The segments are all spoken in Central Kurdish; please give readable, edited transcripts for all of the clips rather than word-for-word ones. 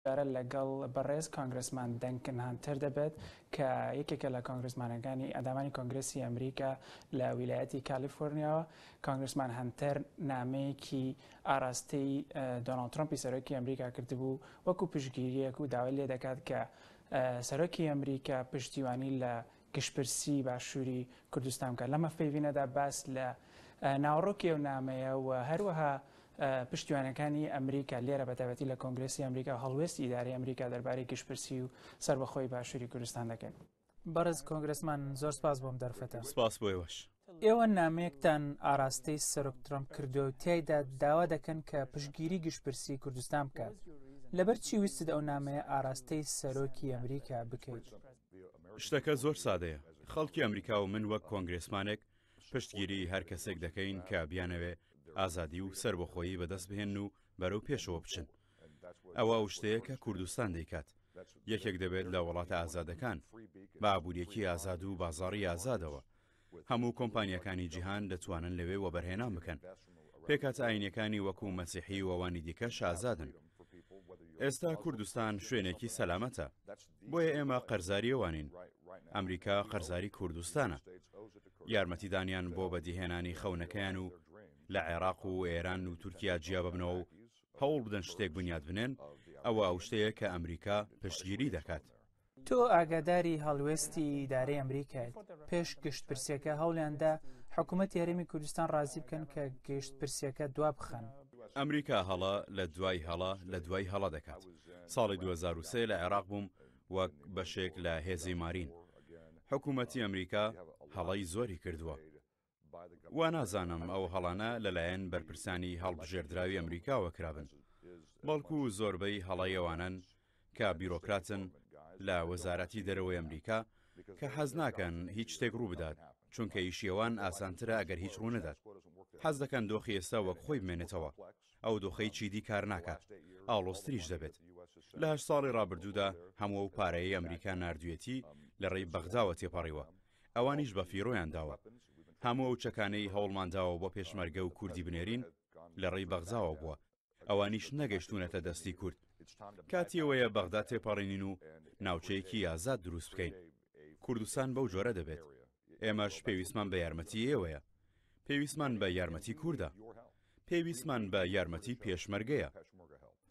جارە لەگەڵ بەڕێز کۆنگرسمان دەنکن هانتەر دەبێت کە یەکێکە لە کۆنگرسمانەکانی ئەندامانی کۆنگرسی ئەمریکا لە ویلایەتی کالیفۆرنیاوە. کۆنگرسمان هەنتەر نامەیەکی ئاراستەی دۆناڵد ترەمپی سەرۆکی ئەمریکا کردبوو وەکو پشتگیرییەک و داوای لێدەکات کە سەرۆکی ئەمریکا پشتیوانی لە گشتپرسی باشووری کوردستان بکات. لەم هەڤپەیڤینەدا باس لە ناوەڕۆکی ئەو نامەیە و هەروەها پشتیوانەکانی ئەمریکا لێرە بەتایبەتی لە کۆنگرێسی ئەمریکا و هەڵوێستی ئیدارەی ئەمریکا دەربارەی گشتپرسی و سەربەخۆی باشووری کوردستان دەکەین. بەڕێز کۆنگرێسمان زۆر سپاس بۆم دەرفەتە. سپاس بۆ ئێوەش. ئێوە نامەیەکتان ئاراستەی سەرۆک ترەمپ کردووە و تیایدا داوا دەکەن کە پشتگیری گشتپرسی کوردستان بکات. لەبەر چی ویستت ئەو نامەیە ئاراستەی سەرۆکی ئەمریکا بکەیت؟ شتەکە زۆر سادەیە. خەڵکی ئەمریکا و من وەک کۆنگرێسمانێک پشتگیری هەر کەسێک دەکەین کە بیانەوێ ئازادی و سەربەخۆیی بەدەست بهێنن و بەرەو پێشەوە بچن. ئەوە ئەو شتەیە کە کوردستان دەیکات. یەکێک دەبێت لە وڵاتە ئازادەکان، بە ئابوورییەکی ئازاد و بازاڕی ئازادەوە. هەموو کۆمپانیاکانی جیهان دەتوانن لەوێ وەبەرهێنان بکەن. پێکهاتە ئایینیەکانی وەکو مەسیحی و ئەوانی دیکەش ئازادن. ئێستا کوردستان شوێنێکی سەلامەتە. بۆیە ئێمە قەرزاری ئەوانین. ئەمریکا قەرزاری کوردستانە. یارمەتیدانیان بۆ بەدیهێنانی خەونەکەیان و لە عێراق و ئێران و تورکیا جیاببنەوە و هەوڵ بدەن شتێک بنیات بنێن، ئەوە ئەو شتەیە کە ئەمریکا پشتگیری دەکات. تۆ ئاگاداری هەڵوێستی ئیدارەی ئەمریکایت، پێش گشتپرسییەکە هەوڵیان دا حکوومەتی هەرێمی کوردستان ڕازی بکەن کە گشتپرسییەکە دوابخەن. ئەمریکا هەڵە لە دوای هەڵە لە دوای هەڵە دەکات. ساڵی 2003 لە عێراق بووم وەک بەشێک لە هێزی مارین. حکوومەتی ئەمریکا هەڵەی زۆری کردووە. وا نازانم ئەو هەڵانە لەلایەن بەرپرسانی هەڵبژێردراوی ئەمریکاوە کرابن، بەڵکو زۆربەی هەڵەی ئەوانەن کە بیرۆکراتن لە وەزارەتی دەرەوەی ئەمریکا کە حەز ناکەن هیچ شتێک ڕووبدات، چونکە ئیشی ئەوان ئاسانترە ئەگەر هیچ ڕوونەدات. حەز دەکەن دۆخی ئێستا وەک خۆی بمێنێتەوە. ئەو دۆخەی چیدی کار ناکات، ئاڵۆزتریش دەبێت. لە هەشت ساڵی ڕابردوودا هەموو ئەو پارەیەی ئەمریکا ناردوویەتی لە ڕێی بەغداوە تێپەڕیوە، ئەوانیش بە فیڕۆیان داوە. هەموو ئەو چەکانەی هەوڵمان داوە بۆ پێشمەرگە و کوردی بنێرین لە ڕێی بەغداوە بووە، ئەوانیش نەگەشتوونەتە دەستی کورد. کاتی ئەوەیە بەغدا تێپەڕینین و ناوچەیەکی ئازاد دروست بکەین. کوردستان بەو جۆرە دەبێت. ئێمەش پێویستمان بە یارمەتی ئێوەیە. پێویستمان بە یارمەتی کوردە. پێویستمان بە یارمەتی پێشمەرگەیە.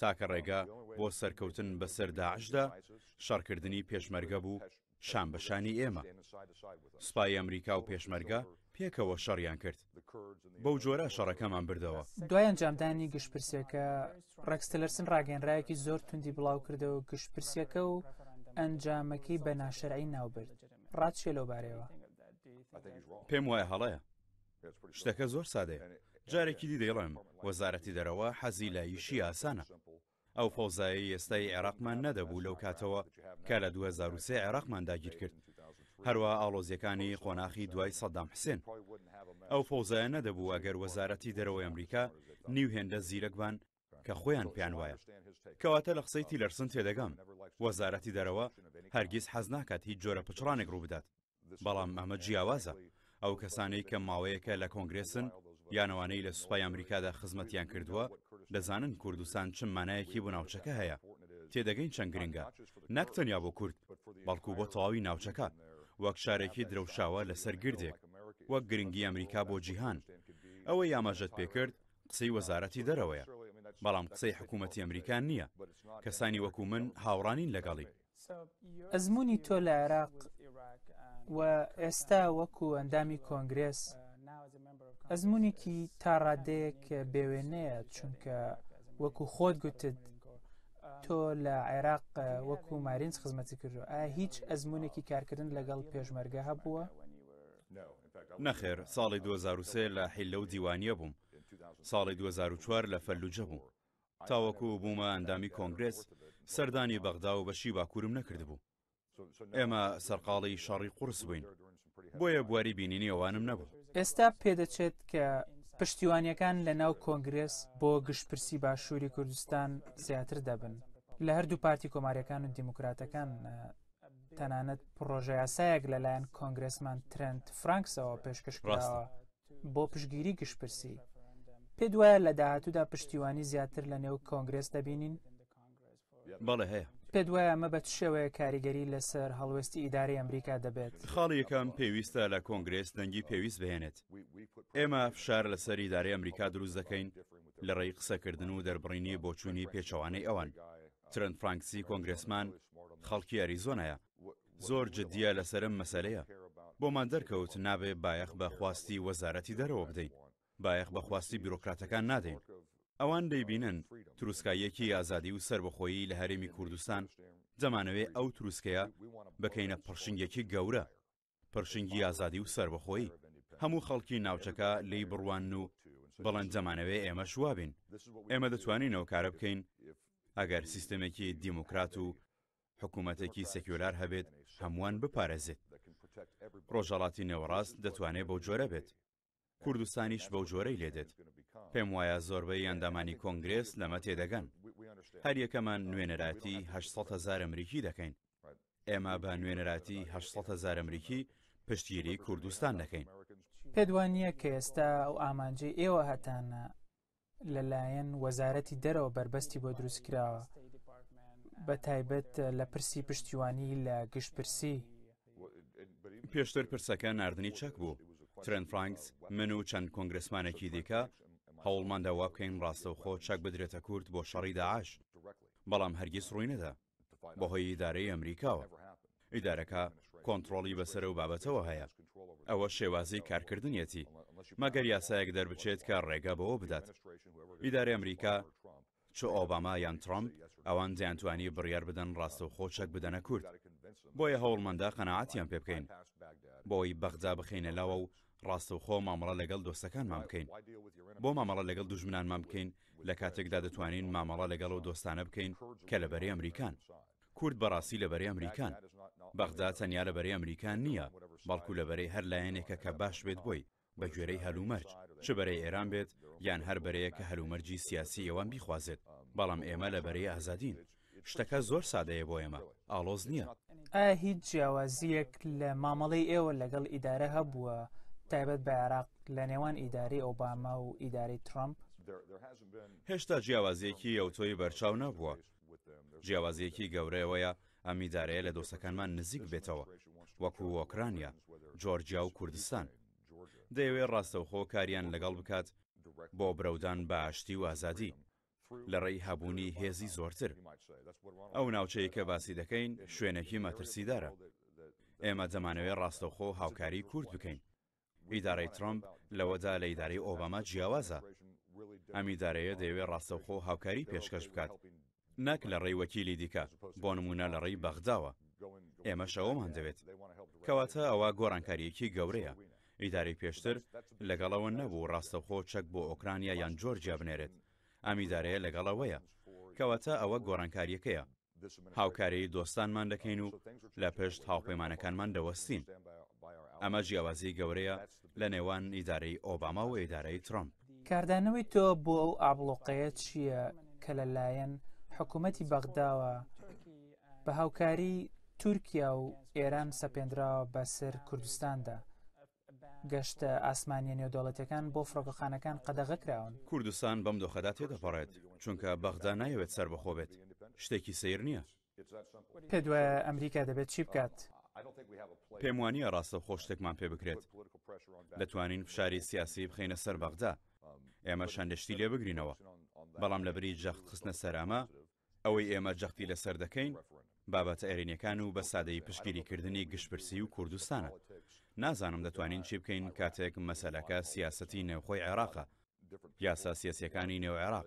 تاکە ڕێگا بۆ سەرکەوتن بەسەر داعشدا شەڕکردنی پێشمەرگە بوو شان بە شانی ئێمە. سوپای ئەمریکا و پێشمەرگە پێکەوە شەڕیان کرد. بەو جۆرە شەڕەکەمان بردەوە. دوای ئەنجامدانی گشتپرسیەکە، ڕێکس تیلەرسن ڕاگەیەنراوێکی زۆر توندی بڵاوکردەوە، گشتپرسیەکە و ئەنجامەکەی بە ناشەرعی ناوبرد. ڕات چییە لەو بارەیەوە؟ پێم وایە هەڵەیە. شتەکە زۆر سادەیە. جارێکی دی دەیڵێم، وەزارەتی دەرەوە حەزی لە ئیشی ئاسانە. ئەو فەوزایەی ئێستای عێراقمان نەدەبوو لەو کاتەوە کە لە 2003 عێراقمان داگیر کرد. هەروەها ئاڵۆزییەکانی قۆناخی دوای سەدام حسێن. ئەو فەوزایە نەدەبوو ئەگەر وەزارەتی دەرەوەی ئەمریکا نیو هێندە زیرەک بان کە خۆیان پێیان وایە. کەواتە لە قسەی تیلەرسن تێدەگەم. وەزارەتی دەرەوە هەرگیز حەز ناکات هیچ جۆرە پچڕانێک ڕووبدات. بەڵام ئەمە جیاوازە. ئەو کەسانەی کە ماوەیەکە لە کۆنگرێسن یان ئەوانەی لە سوپای ئەمریکادا خزمەتیان کردووە دەزانن کوردستان چ مانایەکی بۆ ناوچەکە هەیە. تێدەگەین چەند گرنگە، نەک تەنیا بۆ کورد، بەڵکو بۆ تەواوی ناوچەکە، وەک شارێکی درەوشاوە لەسەر گردێک، وەک گرنگی ئەمریکا بۆ جیهان. ئەوەی ئاماژەت پێکرد قسەی وەزارەتی دەرەوەیە، بەڵام قسەی حکوومەتی ئەمریکا نییە. کەسانی وەکو من هاوڕا نین لەگەڵی. ئەزموونی تۆ لە عێراق و ئێستا وەکو ئەندامی کۆنگرێس ئەزموونێکی تا ڕادەیەک بێوێنەیە چونکە وەکو خۆت گوتت تۆ لە عێراق وەکو مارینز خزمەتی کردو ئایا هیچ ئەزموونێکی کارکردن لەگەڵ پێشمەرگە هەبووە؟ نەخێر، ساڵی 2003 لە حیلە و دیوانیە بووم، ساڵی 2004 لە فەلوجە بووم. تاوەکو بوومە ئەندامی کۆنگرێس سەردانی بەغدا و بەشی باکوورم نەکردبوو. ئێمە سەرقاڵی شەڕی قورس بووین، بۆیە بواری بینینی ئەوانم نەبوو. ئێستا پێدەچێت کە پشتیوانییەکان لە ناو کۆنگرێس بۆ گشتپرسی باشووری کوردستان زیاتر دەبن لە هەردوو پارتی کۆمارییەکان و دیموکراتەکان، تەنانەت پڕۆژەیاسایەک لەلایەن کۆنگرێسمان ترەنت فرانکسەوە پێشکەش کراوە. بۆ پشتگیری گشتپرسی. پێت وایە لە داهاتوودا پشتیوانی زیاتر لە نێو کۆنگرێس دەبینین؟ بەڵێ هەیە. پێت وایە ئەمە بە چ شێوەیەک کاریگەری لەسەر هەڵوێستی ئیدارەی ئەمریکا دەبێت؟ خاڵی یەکەم، پێویستە لە کۆنگرێس دەنگی پێویست بهێنێت. ئێمە فشار لەسەر ئیدارەی ئەمریکا دروست دەکەین لە ڕێی قسەکردن و دەربڕینی بۆچوونی پێچەوانەی ئەوان. ترەنت فرانکسی کۆنگرێسمان خەڵکی ئەریزۆنایە، زۆر جدییە لەسەر ئەم مەسەلەیە. بۆمان دەرکەوت نابێ بایەخ بە خواستی وەزارەتی دەرەوە بدەین. بایەخ بە خواستی بیرۆکراتەکان نادەین. ئەوان دەیبینن تروسکاییەکی ئازادی و سەربەخۆیی لە هەرێمی کوردستان، دەمانەوێ ئەو تروسکەیە بکەینە پڕشنگێکی گەورە، پرشنگی ئازادی و سەربەخۆیی. هەموو خەڵکی ناوچەکە لێی بڕوانن و بڵێن دەمانەوێ ئێمەش وابین. ئێمە دەتوانین ئەو کارە بکەین ئەگەر سیستەمێکی دیموکرات و حکوومەتێکی سێکیۆلار هەبێت هەمووان بپارێزێت. ڕۆژهەڵاتی نێوەڕاست دەتوانێ بەو جۆرە بێت. کوردستانیش بەو جۆرەی لێدێت. پێم وایە زۆربەی ئەندامانی کۆنگرێس لەمە تێدەگەن. هەریەکەمان نوێنەرایەتی 800 هەزار ئەمریکی دەکەین. ئێمە بە نوێنەرایەتی 800 هەزار ئەمریکی پشتگیری کوردستان دەکەین. پێت وا نییە کە ئێستا ئەو ئامانجەی ئێوە هەتانە لەلایەن وەزارەتی دەرەوە بەربەستی بۆ دروست کراوە بە تایبەت لە پرسی پشتیوانی لە گشتپرسی؟ پێشتر پرسەکە ناردنی چەک بوو. ترێنت فرانکس، من و چەند کۆنگرێسمانێکی دیکە هەوڵماندا وا بکەین ڕاستەوخۆ چەک بدرێتە کورد بۆ شەڕی داعش، بەڵام هەرگیز ڕووی نەدا. بەهۆی ئیدارەی ئەمریکاوە. ئیدارەکە کۆنتڕۆڵی بەسەر ئەو بابەتەوە هەیە. ئەوە شێوازی کارکردنیەتی. مەگەر یاسایەک دەربچێت کە ڕێگە بەوە بدات. ئیدارەی ئەمریکا، چ ئۆباما یان ترەمپ، ئەوان دەیانتوانی بڕیار بدەن ڕاستەوخۆ چەک بدەنە کورد. بۆیە هەوڵماندا قەناعەتیان پێ بکەین. بۆی بەغدا بخەینە لاوە و ڕاستەوخۆ مامەڵە لەگەڵ دۆستەکانمان بکەین. بۆ مامەڵە لەگەڵ دوژمنانمان بکەین لە کاتێکدا دەتوانین مامەڵە لەگەڵ ئەو دۆستانە بکەین کە لە بەرەی ئەمریکان. کورد بەڕاستی لە بەرەی ئەمریکان. بەغدا تەنیا لە بەرەی ئەمریکا نییە، بەڵکو لە بەرەی هەر لایەنێکە کە باش بێت بۆی، بە گوێرەی هەلومەرج، چ بەرەی ئێران بێت یان هەر بەرەیەک کە هەلومەرجی سیاسی ئەوان بیخوازێت، بەڵام ئێمە لە بەرەی ئازادین. شتەکە زۆر سادەیە بۆ ئێمە، ئاڵۆز نییە. ئایا هیچ جیاوازییەک لە مامەڵەی ئێوە لەگەڵ ئیدارە هەبووە تایبەت بە عێراق لە نێوان ئیدارەی ئۆباما و ئیدارەی ترەمپ؟ هێشتا جیاوازییەکی ئەوتۆی بەرچاو نەبووە. جیاوازییەکی گەورە ئەوەیە ئەم ئیدارەیە لە دۆستەکانمان نزیک بێتەوە، وەکو ئۆکرانیا، جۆرجیا و کوردستان. دەیەوێت ڕاستەوخۆ کاریان لەگەڵ بکات بۆ برەودان بە ئاشتی و ئازادی. لە ڕێی هەبوونی هێزی زۆرتر. ئەو ناوچەی کە باسی دەکەین شوێنێکی مەترسیدارە. ئێمە دەمانەوێت ڕاستەوخۆ هاوکاری کورد بکەین. ئیدارەی ترەمپ لەوەدا لە ئیدارەی ئۆباما جیاوازە. ئەم ئیدارەیە دەیەوێت ڕاستەوخۆ هاوکاری پێشکەش بکات، نەک لە ڕێی وەکیلی دیکە، بۆ نموونە لە ڕێی بەغداوە. ئێمەش ئەوەمان دەوێت. کەواتە ئەوە گۆڕانکارییەکی گەورەیە. ئیدارەی پێشتر لەگەڵ ئەوە نەبوو ڕاستەوخۆ چەک بۆ ئۆکرانیا یان جۆرجیا بنێرێت. ئەم ئیدارەیە لەگەڵ ئەوەیە. کەواتە ئەوە گۆڕانکارییەکەیە. هاوکاریی دۆستانمان دەکەین و لە پشت هاوپەیمانەکانمان دەوەستین. ئەمە جیاوازیی گەورەیە لە نێوان ئیدارەی ئۆباما و ئیدارەی ترەمپ. کاردانەوەی تۆ بۆ ئەو ئابڵۆقەیە چییە کە لە لایەن حکوومەتی بەغداوە بە هاوکاری تورکیا و ئێران سەپێندراوە بەسەر کوردستاندا؟ گەشتە ئاسمانییە نێودەوڵەتییەکان بۆ فڕۆکەخانەکان قەدەغە کراون. کوردستان بەم دۆخەدا تێدەپەڕێت، چونکە بەغدا نایەوێت سەربەخۆ بێت. شتێکی سەیر نییە. پێت وایە ئەمریکا دەبێت چی بکات؟ پێم وانییە ڕاستەوخۆ شتێکمان پێ بکرێت. دەتوانین فشاری سیاسی بخەینە سەر بەغدا. ئێمەش هەندێ شتی لێ بگرینەوە. بەڵام لەبری جەخت خستنە سەر ئەمە، ئەوەی ئێمە جەختی لەسەر دەکەین بابەتە ئەرێنیەکان و بە سادەیی پشتگیریکردنی گشتپرسی و کوردستانە. نازانم دەتوانین چی بکەین کاتێک مەسەلەکە سیاسەتی نێوخۆی عێراقە، یاسا سیاسیەکانی نێو عێراق.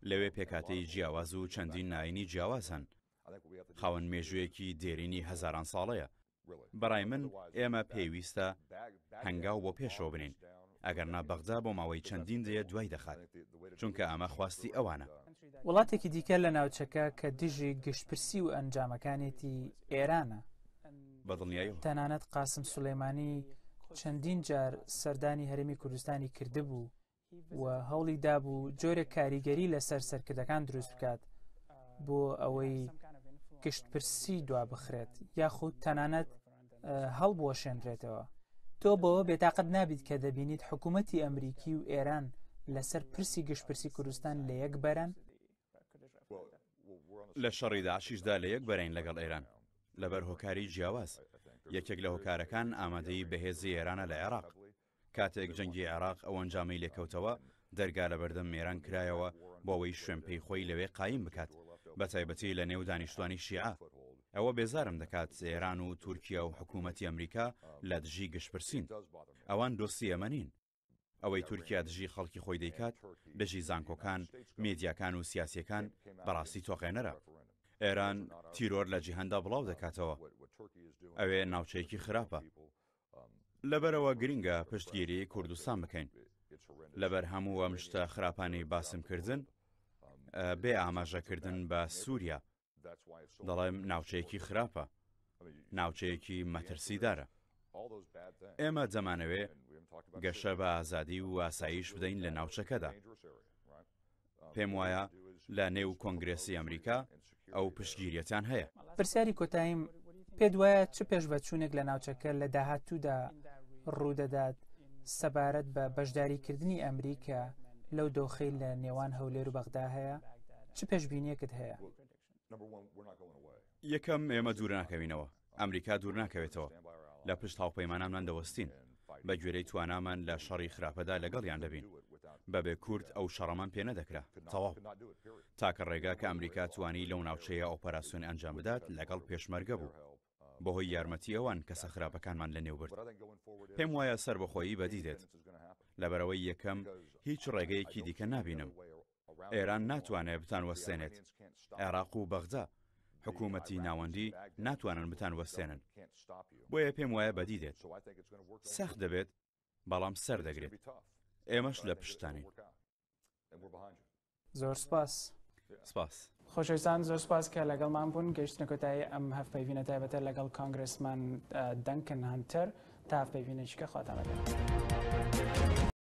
لەوێ پێکهاتەی جیاواز و چەندین ئاینی جیاواز هەن. خاوەن مێژوویەکی دێرینی هەزاران ساڵەیە. بەڕای من ئێمە پێویستە هەنگاو بۆ پێشەوە بنێین، ئەگەرنا بەغدا بۆ ماوەی چەندین دەیە دوای دەخات، چونکە ئەمە خواستی ئەوانە. وڵاتێکی دیکە لە ناوچەکە کە دژی گشتپرسی و ئەنجامەکانێتی ئێرانە. بە دڵنیاییەوە. تەنانەت قاسم سولەیمانی چەندین جار سەردانی هەرێمی کوردستانی کردبوو. و هەوڵی دابوو جۆرێک کاریگەری لەسەر سەرکردەکان دروست بکات بۆ ئەوەی گشتپرسی دوابخرێت یاخود تەنانەت هەڵبوەشێنرێتەوە. تۆ بەوە بێتاقەت نابیت کە دەبینیت حکوومەتی ئەمریکی و ئێران لەسەر پرسی گشتپرسی کوردستان لە یەک بەرەن؟ لە شەڕی داعشیشدا لە یەک بەرەین لەگەڵ ئێران. لەبەر هۆکاری جیاواز. یەکێک لە هۆکارەکان ئامادەیی بەهێزی ئێرانە لە عێراق. کاتێک جەنگی عێراق ئەو ئەنجامەی لێکەوتەوە، دەرگا لەبەردەم ئێران کرایەوە بۆ ئەوەی شوێنپێی خۆی لەوێ قایم بکات، بەتایبەتی لە نێو دانیشتوانی شیعە. ئەوە بێزارم دەکات ئێران و تورکیا و حکوومەتی ئەمریکا لە دژی گشتپرسین. ئەوان دۆستی ئێمە نین. ئەوەی تورکیا دژی خەڵکی خۆی دەیکات، دژی زانکۆکان، میدیاکان و سیاسییەکان، بەڕاستی تۆقێنەرە. ئێران تیرۆر لە جیهاندا بڵاو دەکاتەوە. ئەوێ ناوچەیەکی خراپە. لەبەرئەوە گرنگە پشتگیری کوردستان بکەین. لەبەر هەموو ئەم شتە خراپانەی باسم کردن، بێ ئاماژەکردن بە سووریا، دەڵێم ناوچەیەکی خراپە، ناوچەیەکی مەترسیدارە. ئێمە دەمانەوێ گەشە بە ئازادی و ئاسایش بدەین لە ناوچەکەدا. پێم وایە لە نێو کۆنگرێسی ئەمریکا ئەو پشتگیریەتان هەیە. پرسیاری کۆتاییم، پێت وایە چ پێشڤەچوونێک لە ناوچەکە لە داهاتوودا ڕوودەدات سەبارەت بە بەشداریکردنی ئەمریکا لەو دۆخەی لە نێوان هەولێر و بەغدا هەیە؟ چ پێشبینییەکت هەیە؟ یەکەم، ئێمە دوور ناکەوینەوە. ئەمریکا دوور ناکەوێتەوە. لە پشت هاوپەیمانانمان دەوەستین. بە گوێرەی توانامان لە شەڕی خراپەدا لەگەڵیان دەبین. بەبێ کورد ئەو شەڕەمان پێ نەدەکرا. تەواو. تاکە ڕێگا کە ئەمریکا توانی لەو ناوچەیە ئۆپەراسیۆن ئەنجام بدات لەگەڵ پێشمەرگە بوو. بەهۆی یارمەتی ئەوان کەسە خراپەکانمان لەنێوبرد. پێم وایە سەربەخۆیی بەدی دێت. لەبەرئەوەی یەکەم هیچ ڕێگەیەکی دیکە نابینم. ئێران ناتوانێت بتانوەستێنێت. عێراق و بەغدا، حکوومەتی ناوەندی ناتوانن بتانوەستێنن. بۆیە پێم وایە بەدی دێت. سەخت دەبێت، بەڵام سەردەگرێت. ئێمەش لە پشتتانین. زۆر سپاس. سپاس. خۆشەویستان زۆر سپاس کە لەگەڵمان بوون گەیشتنە کۆتایی ئەم هەڤپەیڤینە تایبەتە لەگەڵ کۆنگرسمان دەنکن هەنتەر تا هەڤپەیڤینێکی کە خواتان لەگەڵ.